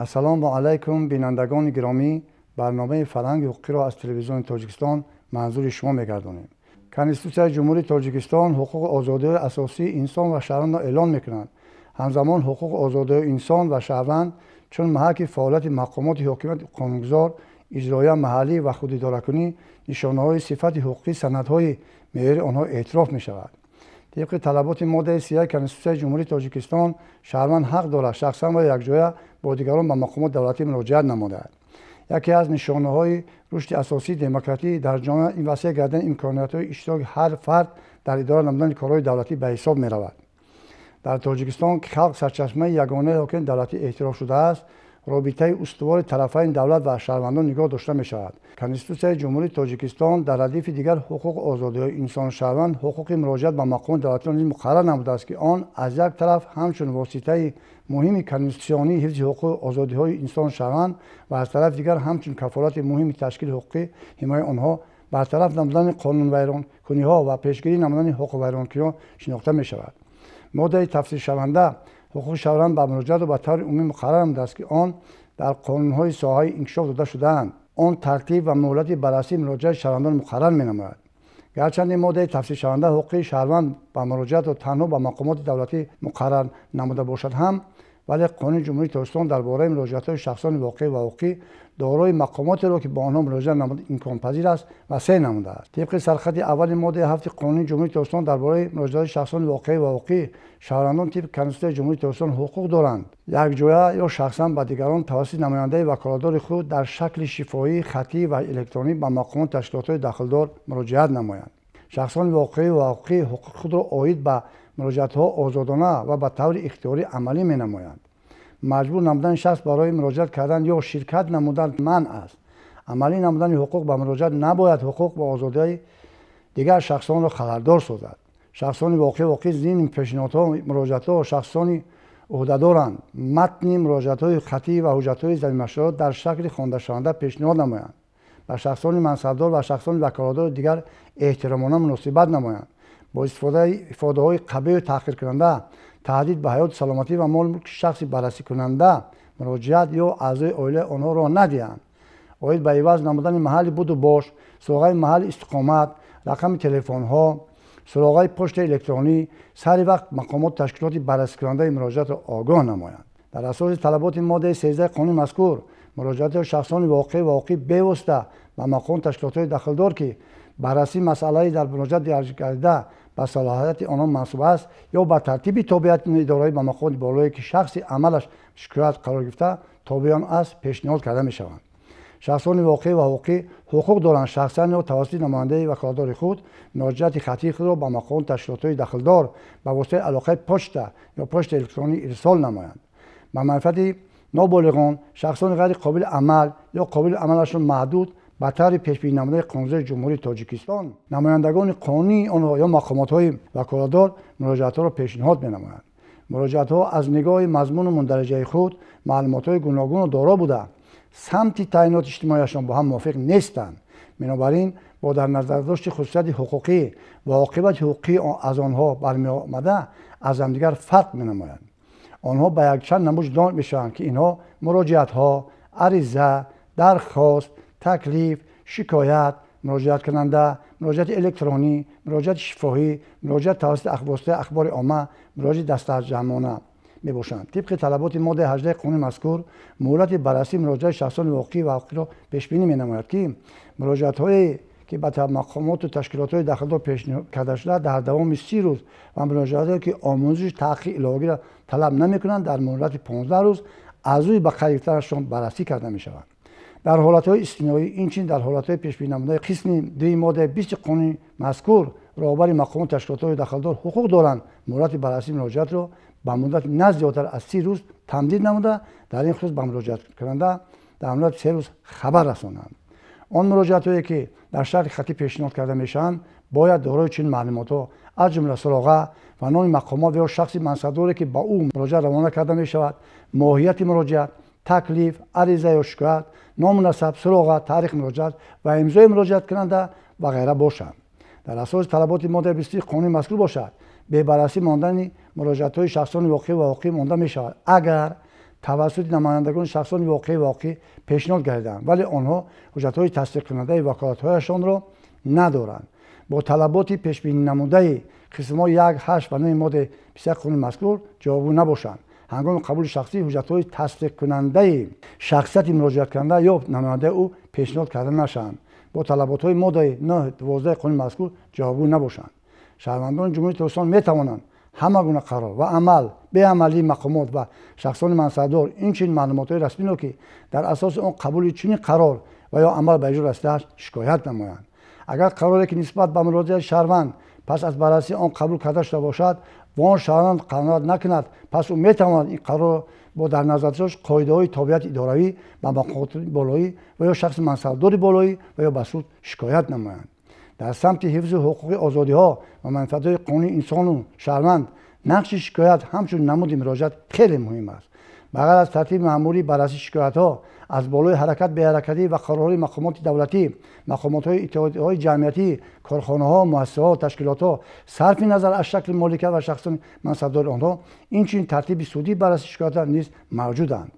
Ассалому алайкум, бинандагони гиромӣ. Барномаи фарҳанги ҳуқуқиро аз телевизиони Тоҷикистон манзури шумо мегардонем. Конститутсияи Ҷумҳурии Тоҷикистон ҳуқуқу озодиҳои асосии инсон ва шаҳрвандро эълон мекунад. Ҳамзамон ҳуқуқу озодиҳои инсон ва шаҳрванд чун маҳаки фаъолияти мақомоти ҳокимияти қонунгузор, иҷроия маҳаллӣ ва худидоракунӣ, нишонаҳои сифати ҳуқуқии санадҳои меъёрии онҳо эътироф мешавад. Тибқи талаботи моддаи 31 Конститутсияи Ҷумҳурии Тоҷикистон, шаҳрванд ҳақ дорад шахсан ва якҷоя бо дигарон ба мақомоти давлатӣ муроҷиат намояд. Яке аз нишонаҳои рушди асосии демократӣ дар ҷомеа ин васеъ гардидани имкониятҳои иштироки ҳар фард дар идора намудани корҳои давлатӣ ба ҳисоб меравад. Дар Тоҷикистон, ки халқ сарчашмаи ягонаи ҳокимияти давлатӣ эътироф шудааст, робитаи устувори тарафайни давлат ва шаҳрвандон нигоҳ дошта мешавад. Конститутсияи Ҷумҳурии Тоҷикистон дар радифи дигар ҳуқуқу озодиҳои инсону шаҳрванд ҳуқуқи муроҷиат ба мақомоти давлатиро низ муқаррар намудааст, ки он аз як тараф ҳамчун воситаи муҳими конститутсионии ҳифзи ҳуқуқу озодиҳои инсону шаҳрванд ва аз тарафи дигар ҳамчун кафолати муҳими ташкили ҳуқуқӣ ҳимояи онҳо, бартараф намудани қонунвайронкуниҳо ва пешгирӣ намудани ҳуқуқвайронкуниҳо шинохта мешавад. Моддаи тафсиршаванда ҳуқуқи шаҳрванд ба муроҷиатро ба таври умумӣ муқаррар намудааст, ки он дар қонунҳои соҳаи инкишоф дода шудаанд. Он тартиб ва муҳлати баррасии муроҷиати шаҳрвандон муқаррар менамояд. Гарчанде моддаи тафсиршаванда ҳуқуқи шаҳрванд ба муроҷиатро танҳо ба мақомоти давлатӣ муқаррар намуда бошад ҳам, вале Қонуни Ҷумҳурии Тоҷикистон дар бораи муроҷиатҳои шахсони воқеӣ ва ҳуқуқӣ дорои мақомотеро, ки бо онҳо муроҷиат намуд имконпазир аст, васеъ намудааст. Тибқи сархати аввали моддаи 7 Қонуни Ҷумҳурии Тоҷикистон дар бораи муроҷиатҳои шахсони воқеӣ ва ҳуқуқӣ, шаҳрвандон тибқи Конститутсияи Ҷумҳурии Тоҷикистон ҳуқуқ доранд якҷоя ё шахсан ба дигарон тавассути намояндаи ваколатдори худ дар шакли шифоҳӣ, хаттӣ ва электронӣ ба мақомот ташкилотҳои дахлдор муроҷиат намоянд. Шахсони воқеӣ ва ҳуқуқӣ ҳуқуқи худро оид ба муроҷиатҳо озодона ва ба таври ихтиёрӣ амалӣ менамоянд. Маҷбур намудани шахс барои муроҷиат кардан ё ширкат намудан манъ аст. Амалӣ намудани ҳуқуқ ба муроҷиат набояд ҳуқуқ ва озодиҳои дигар шахсонро халалдор созад. Шахсони воқеӣ ва ҳуқуқӣ зимни пешниҳодҳо муроҷиатҳо шахсони ӯҳдадоранд матни муроҷиатҳои хаттӣ ва ҳуҷҷатҳои замимашударо дар шакли хондашаванда пешниҳод намоянд. Ба шахсони мансабдор ва шахсони ваколатдори дигар эҳтиромона муносибат намоянд. Бо истифодаи ифодаҳои қабеҳу таҳқиркунанда, таҳдид ба ҳаёту саломатӣ ва мол мулки шахси баррасикунанда муроҷиат ё аъзои оилаи онҳо роҳ надиҳанд. Оид ба иваз намудани маҳалли буду бош, суроғаи маҳалли истиқомат, рақами телефонҳо, суроғаи почтаи электронӣ сари вақт мақомоту ташкилоти баррасикунандаи муроҷиатро огоҳ намоянд. Дар асоси талаботи моддаи 13 қонуни мазкур, муроҷиатҳои шахсони воқеӣ ва ҳуқуқӣ бевосита ба мақомоту ташкилотҳои дахлдор, ки баррасии масъалаи дар муроҷиат дарҷ гардида ба салоҳияти онҳо мансуб аст ё ба тартиби тобеияти идораӣ ба мақомоти болое, ки шахси амалаш шикоят қарор гирифта тобеи он аст, пешниҳод карда мешаванд. Шахсони воқеӣ ва ҳуқуқӣ ҳуқуқ доранд шахсан ё тавассути намояндаи ваколатдори худ муроҷиати хаттии худро ба мақомоту ташкилотҳои дахлдор ба воситаи алоқаи почта ё почтаи электронӣ ирсол намоянд. Ба манфиати ноболиғон, шахсони ғайри қобили амал ё қобили амалашон маҳдуд ба таври пешбинӣ намудаи Қонунгузори Ҷумҳурии Тоҷикистон, намояндагони қонунии онҳо ё мақомотҳои ваколатдор муроҷиатҳоро пешниҳод менамоянд. Муроҷиатҳо аз нигоҳи мазмуну мундариҷаи худ маълумотҳои гуногунро доро буда, самти таъиноти иҷтимоияшон бо ҳам мувофиқ нестанд. Бинобар ин, бо дар назардошти хусусияти ҳуқуқӣ ва оқибати ҳуқуқии аз онҳо бармеомада аз ҳамдигар фарқ менамоянд. Онҳо ба якчанд намуд ҷудо мешаванд, ки инҳо муроҷиатҳо, ариза, дархост, таклиф, шикоят, муроҷиаткунанда, муроҷиати электронӣ, муроҷиати шифоҳӣ, муроҷиат тавассути воситаи ахбори омма, муроҷиати дастаҷамъона мебошанд. Тибқи талаботи моддаи 18 қонуни мазкур, муҳлати баррасии муроҷиати шахсони воқеӣ ва ҳуқуқиро пешбинӣ менамояд, ки муроҷиатҳое ки ба мақомоту ташкилотҳои дахлдор пешниҳод карда шуда дар давоми 30 рӯз ва муроҷиатҳое ки омӯзиши таҳқиқи иловагиро талаб намекунанд дар муҳлати 15 рӯз аз рӯи ба қайд гирифтанашон баррасӣ карда мешаванд. Дар ҳолатҳои истисноӣ, инчунин дар ҳолатҳои пешбинӣ намудаи қисми 2 моддаи 20 қонуни мазкур, роҳбари мақомоту ташкилотҳои дахлдор ҳуқуқ доранд муҳлати баррасии муроҷиатро ба муддати на зиёдтар аз 30 рӯз тамдид намуда, дар ин хусус ба муроҷиаткунанда дар муҳлати 3 рӯз хабар расонанд. Он муроҷиатҳое ки дар шакли хаттӣ пешниҳод карда мешаванд, бояд дорои чунин маълумотҳо, аз ҷумла суроға ва номи мақомот ё шахси мансабдоре, ки ба ӯ муроҷиат равона карда мешавад, моҳияти муроҷиат, таклиф, ариза ё шикоят, ному насаб, суроға, таърихи муроҷиат ва имзои муроҷиаткунанда ва ғайра бошанд. Дар асоси талаботи моддаи 23 қонуни мазкур бошад, бебаррасӣ мондани муроҷиатҳои шахсони воқеӣ ва ҳуқуқӣ монда мешавад, агар тавассути намояндагони шахсони воқеӣ воқеъ пешниҳод гардиданд, вале онҳо ҳуҷҷатҳои тасдиқкунандаи ваколатҳояшонро надоранд. Бо талаботи пешбининамудаи қисмҳои 1, 8 ва 9 моддаи 51 қонуни мазкур ҷавобгӯ набошанд. Ҳангоми қабули шахсӣ ҳуҷҷатҳои тасдиқкунандаи шахсияти муроҷиаткунанда ё намояндаи ӯ пешниҳод карда нашаванд. Бо талаботҳои моддаи 9, 12 қонуни мазкур ҷавобгӯ набошанд. Шаҳрвандони Ҷумҳурии Тоҷикистон метавонанд ҳама гуна қарор ва амал, беамалии мақомот ва шахсони мансабдор, инчунин маълумотҳои расмиро, ки дар асоси он қабули чунин қарор ва ё амал ба иҷро расидааст, шикоят намоянд. Агар қароре, ки нисбат ба муроҷиати шаҳрванд пас аз баррасии он қабул карда шуда бошад ва он шаҳрванд қаноат накунад, пас ӯ метавонад ин қарорро бо дар назар дошт қоидаҳои тобеияти идоравӣ ба мақомоти болоӣ ва ё шахси мансабдори болоӣ ва ё ба суд шикоят намоянд. Дар самти ҳифзи ҳуқуқи озодиҳо ва манфиатҳои қонунии инсону шаҳрванд нақши шикоят ҳамчун намуди муроҷиат хеле муҳим аст. Ба ғайр аз тартиби маъмурии баррасии шикоятҳо аз болои ҳаракат, беҳаракатӣ ва қарорҳои мақомоти давлатӣ, мақомотҳои иттиҳодиҳои ҷамъиятӣ, корхонаҳо, муассисаҳо, ташкилотҳо, сарфи назар аз шакли моликият ва шахсони мансабдори онҳо, инчунин тартиби судии баррасии шикоятҳо низ мавҷуданд.